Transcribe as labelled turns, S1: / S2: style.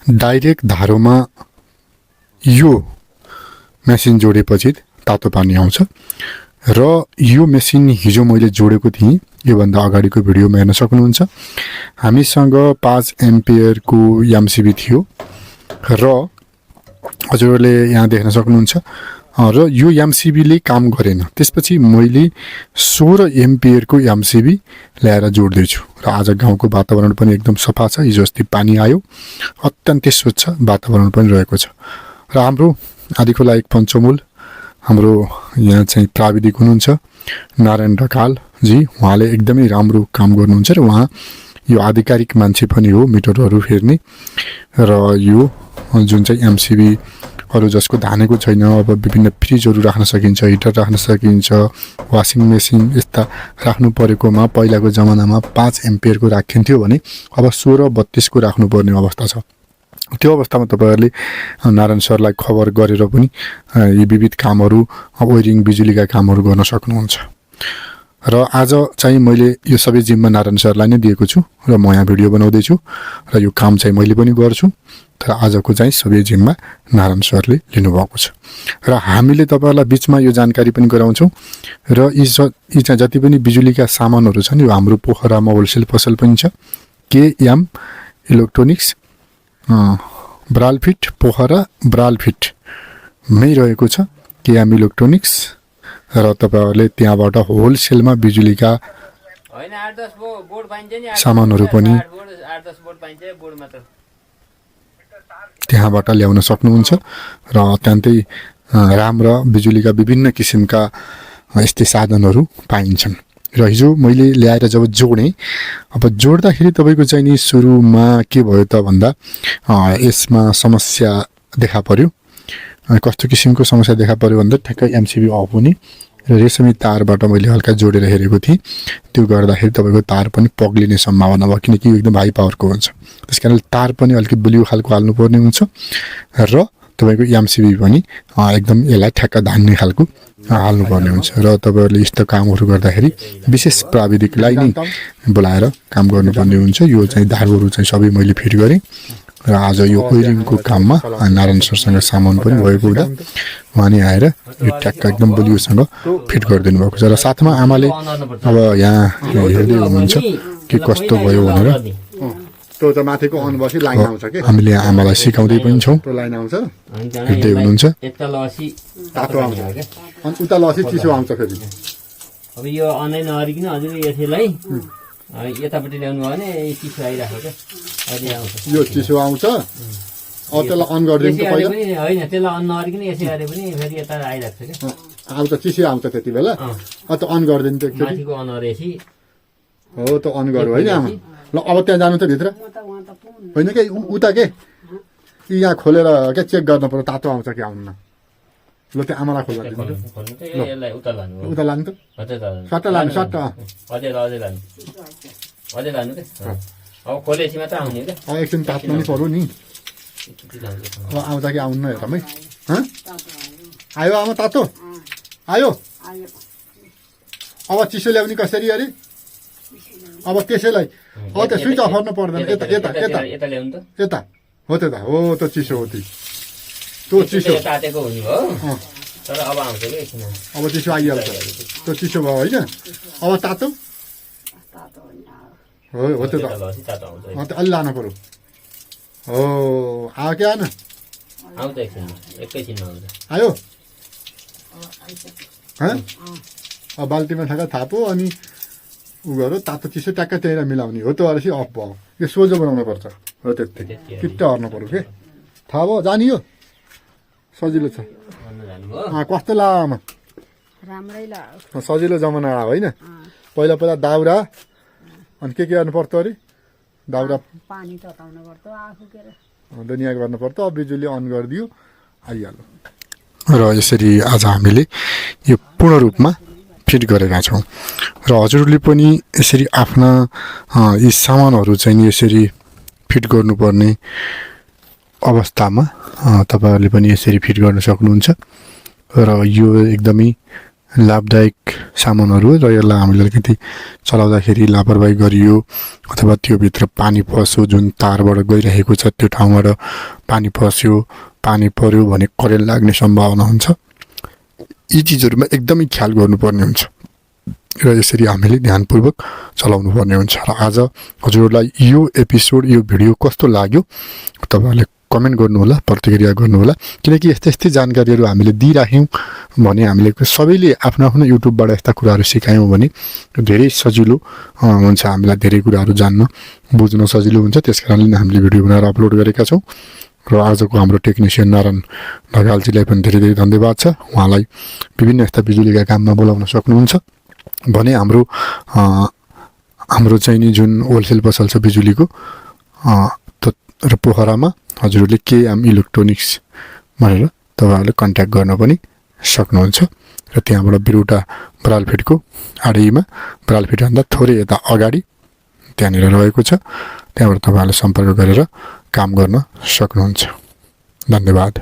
S1: Direct धारोमा यो machine जोडेपछि तातो पानी आउँछ र यो मेसिन हिजो मैले जोडेको थिएँ। योभन्दा अगाडिको भिडियोमा हेर्न सक्नुहुन्छ। हामीसँग 5 एम्पियरको एमसिबी थियो र हजुरहरूले यहाँ देख्न सक्नुहुन्छ र यो एमसिबीले काम गरेन। त्यसपछि मैले 16 एम्पियरको एमसिबी ल्याएर जोड्दैछु र आज गाउँको वातावरण पनि एकदम सफा छ। हिजो अस्ति पानी आयो, अत्यन्तै स्वच्छ वातावरण पनि रहेको छ। र हाम्रो आदिखोला 1 पञ्चमूल हाम्रो यहाँ चाहिँ प्राविधिक हुनुहुन्छ नारायण ढकालजी। उहाँले एकदमै राम्रो काम गर्नुहुन्छ र उहाँ यो आधिकारिक मान्छे पनि हो मिटरहरू फेर्ने। र यो जुन चाहिँ एमसिबी अरू जसको धानेको छैन, अब विभिन्न फ्रिजहरू राख्न सकिन्छ, हिटर राख्न सकिन्छ, वासिङ मेसिन यस्ता राख्नु परेकोमा पहिलाको जमानामा 5 एम्पियरको राखिन्थ्यो भने अब 16-32 को राख्नुपर्ने अवस्था छ। त्यो अवस्थामा तपाईँहरूले नारायण सरलाई खबर गरेर पनि यी विविध कामहरू, वायरिङ बिजुलीका कामहरू गर्न सक्नुहुन्छ। र आज चाहिँ मैले यो सबै जिम्मा नारायण सरलाई नै दिएको छु र म यहाँ भिडियो बनाउँदैछु र यो काम चाहिँ मैले पनि गर्छु। तर आजको चाहिँ सबै जिम्मा नारायण सरले लिनुभएको छ र हामीले तपाईँहरूलाई बिचमा यो जानकारी पनि गराउँछौँ। र यी चाहिँ जति पनि बिजुलीका सामानहरू छन् यो हाम्रो पोखरामा होलसेल पसल पनि छ। केएम इलेक्ट्रोनिक्स ब्रालफिट, पोखरा ब्रालफिटमै रहेको छ केएम इलेक्ट्रोनिक्स। र तपाईँहरूले त्यहाँबाट होलसेलमा बिजुलीका सामानहरू पनि त्यहाँबाट ल्याउन सक्नुहुन्छ र अत्यन्तै राम्रा बिजुलीका विभिन्न किसिमका यस्तै साधनहरू पाइन्छन्। र हिजो मैले ल्याएर जब जोडेँ, अब जोड्दाखेरि तपाईँको चाहिँ नि सुरुमा के भयो त भन्दा यसमा समस्या देखा पर्यो। कस्तो किसिमको समस्या देखा पर्यो भन्दा ठ्याक्कै एमसिबी अफ हुने र रेशमी तारबाट मैले हल्का जोडेर हेरेको थिएँ। त्यो गर्दाखेरि तपाईँको तार पनि पग्लिने सम्भावना भयो, किनकि यो एकदम हाई पावरको हुन्छ। त्यस कारण तार पनि अलिकति बलियो खालको हाल्नुपर्ने हुन्छ र तपाईँको एमसिबी पनि एकदम यसलाई ठ्याक्क धान्ने खालको हाल्नुपर्ने हुन्छ। र तपाईँहरूले यस्तो कामहरू गर्दाखेरि विशेष प्राविधिकलाई नै बोलाएर काम गर्नुपर्ने हुन्छ। यो चाहिँ धारहरू चाहिँ सबै मैले फिट गरेँ र आज यो वायरिङको काममा नारायण सरसँग सामान पनि भएको हुँदा उहाँ नै आएर यो ट्याक्क एकदम बलियोसँग फिट गरिदिनु भएको छ। र साथमा आमाले अब यहाँ हेर्दै हुनुहुन्छ कि कस्तो भयो भनेर। त्यो त माथिको अन बसी लाइन आउँछ के, हामीले आमालाई सिकाउँदै पनि छौँ। त्यो लाइन आउँछ, हेर्दै हुनुहुन्छ। तातो आउँछ अनि उता लसी चिसो आउँछ फेरि।
S2: अब यो अनै नअरिकन हजुरले यसैलाई यतापट्टि ल्याउनु भयो भने चिसो आइरहेको क्या, अहिले आउँछ
S1: यो चिसो आउँछ। अब त्यसलाई अन गरिदिनु त पहिला
S2: होइन, त्यसलाई अन नअरिकन यसै गरे पनि फेरि यता आइरहेको छ क्या,
S1: आउँछ चिसो आउँछ त्यति बेला। त अन गरिदिनु त एकचोटि।
S2: माथिको अन अरेसी
S1: हो त अन गर्नु होइन आमा। ल अब त्यहाँ जानु त भित्र होइन के उता के यहाँ खोलेर क्या चेक गर्नु पर्यो तातो आउँछ कि आउनु। ल त्यो आमालाई खोल्न दिनु
S2: उता लानु,
S1: उता लानु त सट्टा लानु सट्टा
S2: अझै लानु अझै लानु क्या। अब खोलेपछि मात्र आउने क्या,
S1: एकछिन तात्नु नि पर्यो नि। अब आउँछ कि आउनु हेरमै आयो आमा तातो आयो। अब चिसो ल्याउने कसरी अरे? अब त्यसैलाई हो त्यो स्विच अफ गर्नु पर्दैन। यता यता यता
S2: यता ल्याउनु त,
S1: यता हो त हो त चिसो हो त्यो चिसो
S2: तातेको हुने हो। तर अब आउँछ कि एकछिन,
S1: अब चिसो आइहाल्छ। त्यो चिसो भयो होइन। अब तातो हो त्यो त
S2: तातो आउँछ,
S1: अलि लानु पर्यो। हो आयो कि आएन?
S2: आउँछ एकैछिनमा आउँछ।
S1: आयो अब बाल्टीमा ठ्याक्क थापो अनि उ गऱ्यो तातो चिसो ट्याक्क त्यहीँनिर मिलाउने हो। त्यो अलिक अफ भयो, यो सोझो बनाउनु पर्छ। हो त्यति किट्ट हर्नु पर्यो के, थाहा भयो जाने। यो सजिलो छ। कस्तो लामा
S3: राम्रै लाग्यो,
S1: सजिलो जमाना आयो होइन। पहिला पहिला दाउरा अनि के गर्नु पर्थ्यो अरे? दाउरा
S3: पानी तताउनु पर्थ्यो, आफू के
S1: दुनियाँ गर्नु पर्थ्यो। अब बिजुली अन गरिदियो आइहाल्यो। र यसरी आज हामीले यो पूर्ण रूपमा फिट गरेका छौँ। र हजुरहरूले पनि यसरी आफ्ना यी सामानहरू चाहिँ यसरी फिट गर्नुपर्ने अवस्थामा तपाईँहरूले पनि यसरी फिट गर्न सक्नुहुन्छ। र यो एकदमै लाभदायक सामानहरू हो र यसलाई हामीले अलिकति चलाउँदाखेरि लापरवाही गरियो अथवा त्योभित्र पानी पस्यो, जुन तारबाट गइरहेको छ त्यो ठाउँबाट पानी पस्यो, पानी पर्यो भने करेन्ट लाग्ने सम्भावना हुन्छ। यी चिजहरूमा एकदमै ख्याल गर्नुपर्ने हुन्छ र यसरी हामीले ध्यानपूर्वक चलाउनु पर्ने हुन्छ। र आज हजुरहरूलाई यो एपिसोड, यो भिडियो कस्तो लाग्यो तपाईँहरूले कमेन्ट गर्नुहोला, प्रतिक्रिया गर्नुहोला, किनकि यस्तै जानकारीहरू हामीले दिइराख्यौँ भने हामीले सबैले आफ्नो आफ्नो युट्युबबाट यस्ता कुराहरू सिकायौँ भने धेरै सजिलो हुन्छ, हामीलाई धेरै कुराहरू जान्न बुझ्न सजिलो हुन्छ। त्यस कारणले नै हामीले भिडियो बनाएर अपलोड गरेका छौँ। र आजको हाम्रो टेक्निसियन नारायण ढकालजीलाई पनि धेरै धेरै धन्यवाद छ। उहाँलाई विभिन्न यस्ता बिजुलीका काममा बोलाउन सक्नुहुन्छ भने हाम्रो चाहिँ नि जुन होलसेल पसल छ बिजुलीको र पोखरामा हजुरहरूले केएम इलेक्ट्रोनिक्स भनेर तपाईँहरूले कन्ट्याक्ट गर्न पनि सक्नुहुन्छ। र त्यहाँबाट बिरुटा बरालफिटको आडैमा, बरालफिटभन्दा थोरै यता अगाडि त्यहाँनिर रहेको छ, त्यहाँबाट तपाईँहरूले सम्पर्क गरेर काम गर्न सक्नुहुन्छ। धन्यवाद।